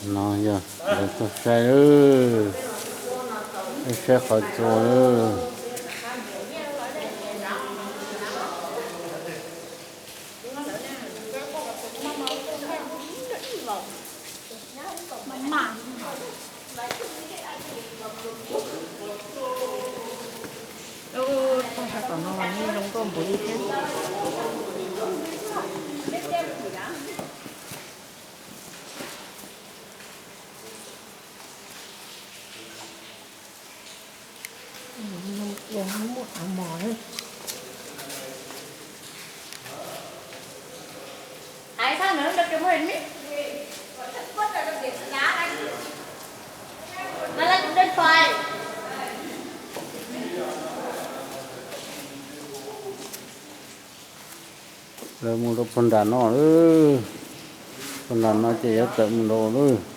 No yog lawv tuaj saib lawm, saib qhov tsua lawm. Tom no zoo nkauj npaum li thiab. Muaj av mos. Lawv mus rau puag nram no lawm. Puag nram no ces yuav tawm mus nraud lawm.